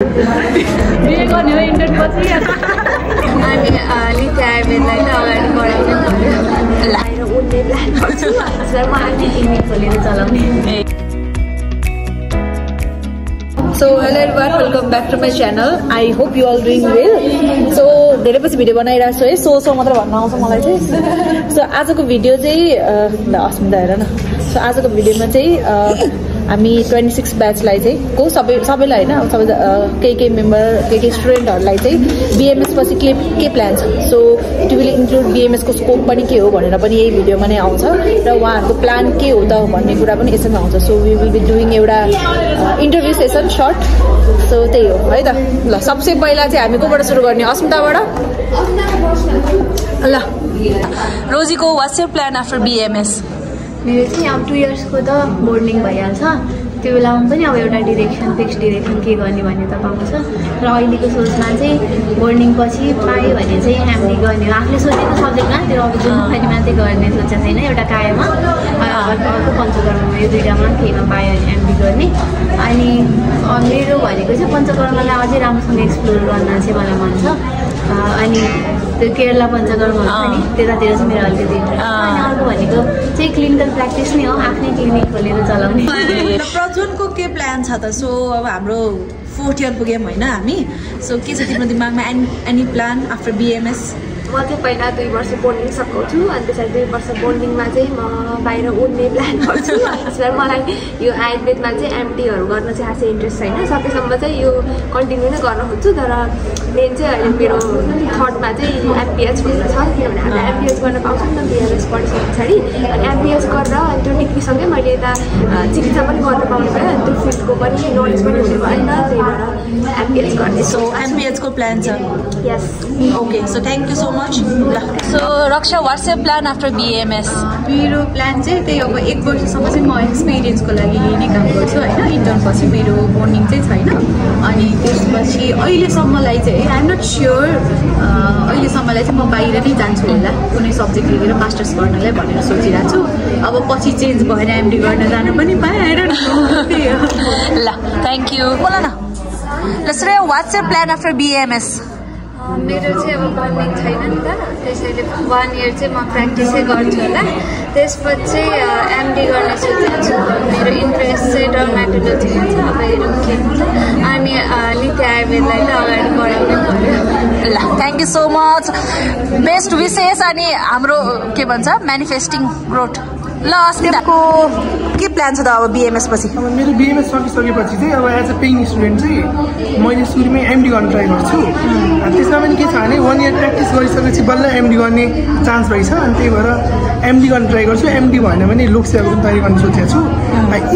बिहे गर्ने हो इन्टर पछि अनि लिथे आयुर्वेदलाई त अगाडि बढाउनु पर्यो लाएर उड्ने प्लान गर्छु सर म आफै क्लिनिक खोलेर चलाउने So hello everyone, welcome back to my channel. I hope you all doing well. So धेरै पछि भिडियो बनाइरहेको छु है सो मात्र भन्न आउँछ मलाई चाहिँ सो आजको भिडियो चाहिँ अस्मिता हेर न सो आजको भिडियोमा चाहिँ हामी 26 ब्याचलाई चाहिँ को सबैलाई हैन सबै के मेम्बर के स्टुडेन्टहरुलाई चाहिँ बीएमएस पछि के प्लान छ so it will include BMS को स्कोप पनि के हो भनेर पनि यही भिडियोमा नै आउँछ र उहाँहरुको प्लान के हो त भन्ने कुरा पनि यसैमा आउँछ so we will be doing एउटा इन्टरभ्यु सेसन शर्ट सो त्यही हो है त ल सबसे पहिला चाहिँ हामी कोबाट सुरु गर्ने अस्मिताबाट ल रोजीको what's your plan after BMS मेरो चाहिँ अब 2 इयर्स को त बोर्डिङ भइहाल्छ त्यो बेलामा पनि अब एउटा फिक्स डिरेक्सन के गर्ने भन्ने त पाउँछ र अहिलेको सोचमा चाहिँ बोर्डिङ पछि पायो भने चाहिँ हामीले गर्ने आफूले सोचेको सब्जेक्टमा त्यो अब जुन खैरीमा चाहिँ गर्ने सोचेको छैन एउटा कायमा अर्को पञ्चकर्ममा यो दुईटामा केहीमा पायो भने एमडी गर्ने अनि मेरो भनेको चाहिँ पञ्चकर्मलाई अझै राम्रोसँग एक्सप्लोर गर्न चाहिँ मलाई मन छ अनि त्यो केरला पञ्चकर्म हुन्छ नि त्यतातिर चाहिँ मेरो अलिकति अनि अर्को भनेको चाहिँ क्लिनिकल प्र्याक्टिस नै हो आफ्नै क्लिनिक खोलेर चलाउने प्रज्वलको के प्लान छ त सो अब हाम्रो 4th इयर पुग्यौँ होइन हामी सो के छ तिम्रो दिमागमा एनी प्लान आफ्टर बीएमएस म चाहिँ पहिला 2 वर्ष बोर्डिङ सकाउँछु अनि त्यसरी 2 वर्ष बोर्डिङमा चाहिँ म बाहिर उड्ने प्लान गर्छु त्यसलाई मलाई यो आयुर्वेदमा चाहिँ एमडीहरू गर्न चाहिँ खासै इन्ट्रेस्ट छैन सकेसम्म चाहिँ यो कन्टिन्यू नै गर्न खोज्छु तर मेन चाहिँ अहिले मेरो थर्डमा चाहिँ एमपिएच भन्ने छ किनभने हामीले एमपिएच गर्न पाउँछौँ नि त बीएमएस पढिसके पछाडि अनि एमपिएच गरेर त्यो डिग्रीसँगै मैले यता चिकित्सा पनि गर्न पाउनु भयो अनि त्यो फिल्डको पनि नलेज पनि हुने भयो नि त त्यही भएर एमपिएच गर्ने सो एमपिएचको प्लान छ yes okay so thank you so much so Raksha what's your plan after BMS मेरो प्लान चाहिँ त्यही अब 1 वर्षसम्म चाहिँ म एक्सपिरियन्सको लागि यही नै काम गर्छु होइन इन्टर्न पछि मेरो बोर्डिङ चाहिँ छैन अनि त्यसपछि अहिलेसम्मलाई चाहिँ आइ एम नट स्योर अहिलेसम्मलाई चाहिँ म बाहिर नै जान्छु होला कुनै सब्जेक्ट लिएर मास्टर्स गर्नलाई भनेर सोचिरहेको छु अब पछि चेन्ज भएर एमडी गर्न जानु पनि पाएर ल थ्याङ्क यू बोला न ल Shreya what's your plan after BMS मेरो चाहिँ अब बोर्डिङ छैन नि त त्यसैले 1 इयर चाहिँ म प्र्याक्टिसै गर्छु होला त्यसपछि एमडी गर्ने सोचेको छु मेरो इन्ट्रेस्ट चाहिँ डर्माटोलोजीमा छ अब हेरौँ के हुन्छ अनि लिथे आयुर्वेदलाई त अगाडि बढाउनु पर्यो ल thank you so much best विशेष अनि हाम्रो के भन्छ म्यानिफेस्टिङ ग्रोथ ल अस्मिताको के प्लान छ त अब बीएमएस पछि अब मेरो बीएमएस सकिसकेपछि चाहिँ अब एज अ पेइङ स्टुडेन्ट चाहिँ मैले सुरुमै एमडी गर्न ट्राई गर्छु त्यसमा पनि के छ भने 1 इयर प्र्याक्टिस गरिसकेपछि बल्ल एमडी गर्ने चान्स रहेछ अनि त्यही भएर एमडी गर्न ट्राई गर्छु एमडी भएन भने लोकसेवाको पनि तयारी गर्न सोचेको छु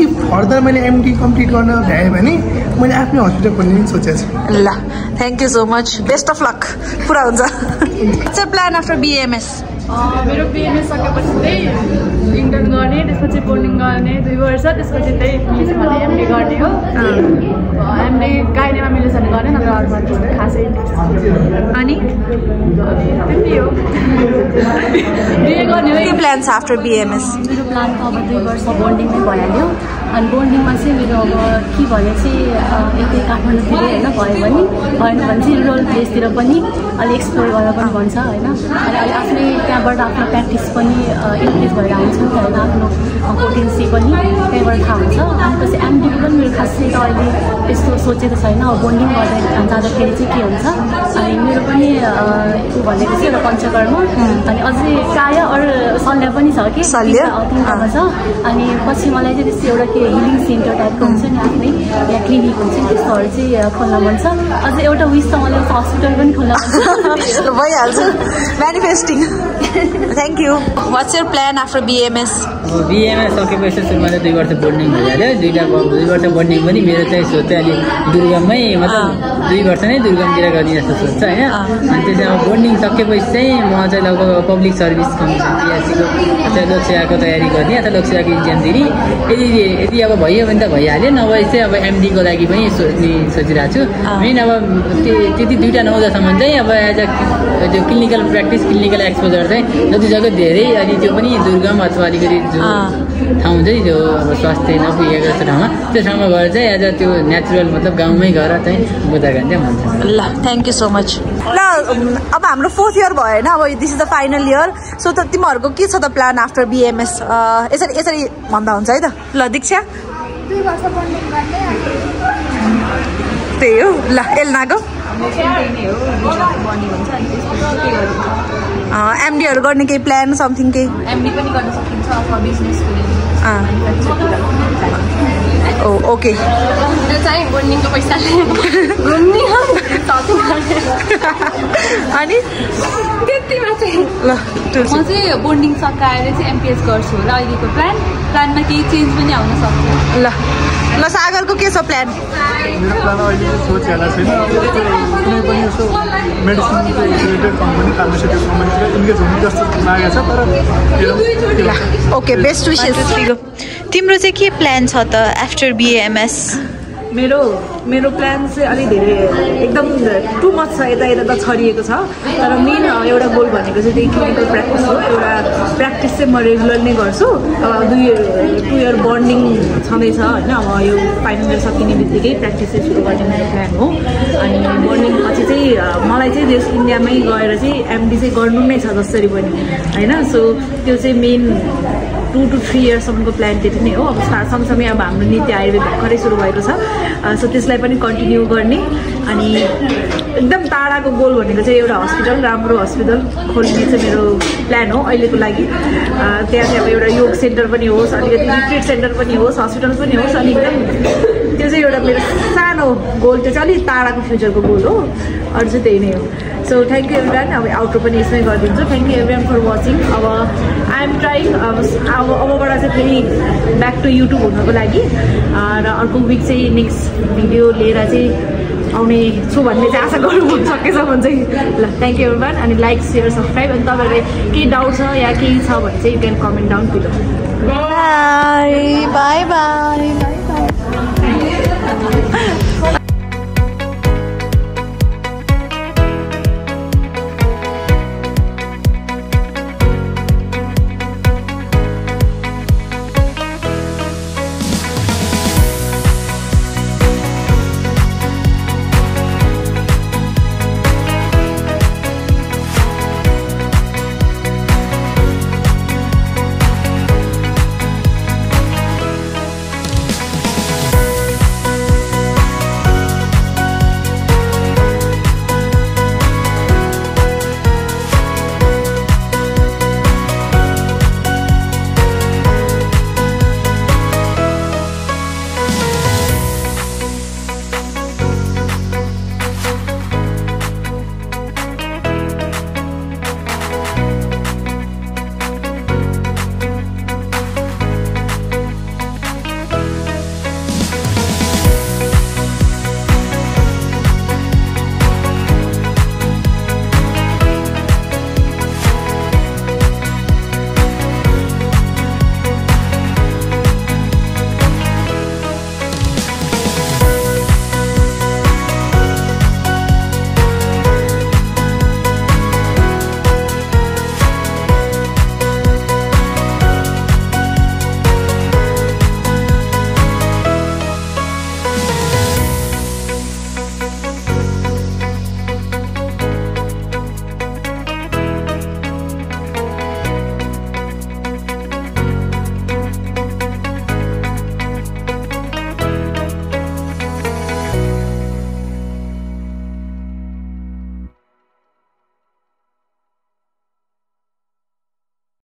इफ फर्दर मैले एमडी कम्प्लिट गर्न भ्याएँ भने मैले आफ्नै हस्पिटल खोल्ने पनि सोचेको छु ल thank you so much best of lock पुरा हुन्छ चाहिँ प्लान आफ्टर बीएमएस मेरो बीएमएस सकेपछि चाहिँ इन्टर्न गर्ने त्यसपछि बोर्डिङ गर्ने 2 वर्ष त्यसपछि चाहिँ एमडी गर्ने हो एमडी गाइनेमा मिलेछ भने गर्ने नत्र अरूमा खासै अनि त्यति हो बिहे गर्ने हो के प्लान छ आफ्टर बीएमएस मेरो प्लान त अब 2 वर्ष बोर्डिङमै भइहाल्यो अनि बोर्डिङमा चाहिँ मेरो अब के भने चाहिँ यतै काठमाडौँतिर होइन भयो भने चाहिँ रुरल प्लेसतिर पनि अलि एक्सप्लोर गरेर पनि भन्छ होइन अनि अहिले आफ्नै त्यहाँबाट आफ्नो प्र्याक्टिस पनि इन्क्रिज भएर आउँछ नि त होइन आफ्नो पोटेन्सी पनि त्यहीँबाट थाहा हुन्छ अनि पछि एमडीको पनि मेरो खासै त अहिले त्यस्तो सोचेको छैन अब बोर्डिङ गर्दा जाँदाखेरि चाहिँ के हुन्छ अनि मेरो पनि ऊ भनेको चाहिँ एउटा पञ्चकर्म अनि अझै प्रायः अरू सल्लाह पनि छ कि तिनवटामा छ अनि पछि मलाई चाहिँ त्यस्तो एउटा के हिलिङ सेन्टर टाइपको हुन्छ नि आफ्नै या क्लिनिक हुन्छ नि त्यस्तोहरू चाहिँ खोल्न मन छ अझै एउटा विस त मलाई हस्पिटल पनि खोल्न मन छ भइहाल्छ manifesting thank you what's your plan after BMS BMS सकेपछि सुरुमा चाहिँ 2 वर्ष बोर्डिङ भइहाल्यो 2 वर्ष बोर्डिङ पनि मेरो चाहिँ सोच चाहिँ अलिक दुर्गममै मतलब 2 वर्ष नै दुर्गमतिर गर्ने जस्तो सोच्छ होइन अनि त्यसमा अब बोन्डिङ सकेपछि चाहिँ म चाहिँ लगभग पब्लिक सर्भिस कमिसन पिआरसीको चाहिँ लोकसेवाको तयारी गर्ने अथवा लोकसेवाको इक्जाम दिने यदि अब भइयो भने त भइहाल्यो नभए चाहिँ अब एमडीको लागि पनि सोचिरहेको छु मेन अब त्यति 2टा नहुँदासम्म चाहिँ अब एज अ त्यो क्लिनिकल प्र्याक्टिस क्लिनिकल एक्सपोजर चाहिँ जतिसक्दो धेरै अनि त्यो पनि दुर्गम अथवा अलिकति जो ठाउँ हुन्छ नि त्यो अब स्वास्थ्य नपुगेको जस्तो ठाउँमा त्यो ठाउँमा गएर चाहिँ एज अ त्यो नेचुरल मतलब गाउँमै गएर चाहिँ बुझा गर्ने चाहिँ मन छ। ल थ्याङ्क यू सो मच। ल अब हाम्रो 4th इयर भयो होइन अब this is the final year so त तिमीहरूको के छ त प्लान आफ्टर बिएमएस यसरी भन्दा हुन्छ है त। ल दीक्षा त्यही हो। ल एल्नाको एमडीहरू गर्ने केही प्लान समथिङ केही एमडी पनि गर्न सकिन्छ अथवा बिजनेस ओके चाहिँ बोर्डिङको पैसाले घुम्ने अनि त्यतिमा चाहिँ ल म चाहिँ बोर्डिङ सकाएर चाहिँ एमपिएस गर्छु होला अहिलेको प्लानमा केही चेन्ज पनि आउन सक्छ। ल सागरको के छ प्लान? मेरो प्लान अहिले सोचिहाल्दा छैन कुनै पनि यसो मेडिसिन रिलेटेड कम्पनी फार्मास्युटिकल कम्पनीतिर इन्गेज हुने जस्तो लागेको छ तर ओके बेस्ट विशेस। तिम्रो चाहिँ के प्लान छ त आफ्टर बिएमएस? मेरो प्लान चाहिँ अलिक धेरै एकदम टु मच छ यता त छरिएको छ तर मेन एउटा गोल भनेको चाहिँ त्यही क्लिनिकल प्र्याक्टिस हो। एउटा प्र्याक्टिस चाहिँ म रेगुलर नै गर्छु। 2 इयर बन्डिङ छँदैछ होइन अब यो फाइनल इयर सकिने बित्तिकै प्र्याक्टिस चाहिँ सुरु गर्ने मेरो प्लान हो। अनि बन्डिङ पछि चाहिँ मलाई चाहिँ देश इन्डियामै गएर चाहिँ एमडी चाहिँ गर्नु नै छ जसरी पनि होइन। सो त्यो चाहिँ मेन 2 to 3 इयर्ससम्मको प्लान त्यति नै हो। अब सँगसँगै अब हाम्रो नीति आयुर्वेद भर्खरै सुरु भएको छ सो त्यसलाई पनि कन्टिन्यू गर्ने। अनि एकदम टाढाको गोल भनेको चाहिँ एउटा हस्पिटल राम्रो हस्पिटल खोल्ने चाहिँ मेरो प्लान हो अहिलेको लागि। त्यहाँ चाहिँ अब एउटा योग सेन्टर पनि होस् अलिकति रिट्रिट सेन्टर पनि होस् हस्पिटल पनि होस् अनि एकदम त्यो चाहिँ एउटा मेरो सानो गोल त्यो चाहिँ अलिक टाढाको फ्युचरको गोल हो अरू चाहिँ त्यही नै हो। So thank you everyone. अब आउटरो पनि यसमै गरिदिन्छु। Thank you everyone for watching. अब आई एम ट्राइङ अबबाट चाहिँ फेरि ब्याक टु युट्युब हुनको लागि र अर्को विक चाहिँ नेक्स्ट भिडियो लिएर चाहिँ आउने छु भन्ने चाहिँ आशा गर्नु सकेसम्म चाहिँ। ल थ्याङ्क यू एभ्रिवान। अनि लाइक सेयर सब्सक्राइब अनि तपाईँहरूले केही डाउट छ या केही छ भने चाहिँ you can comment down below. By by by.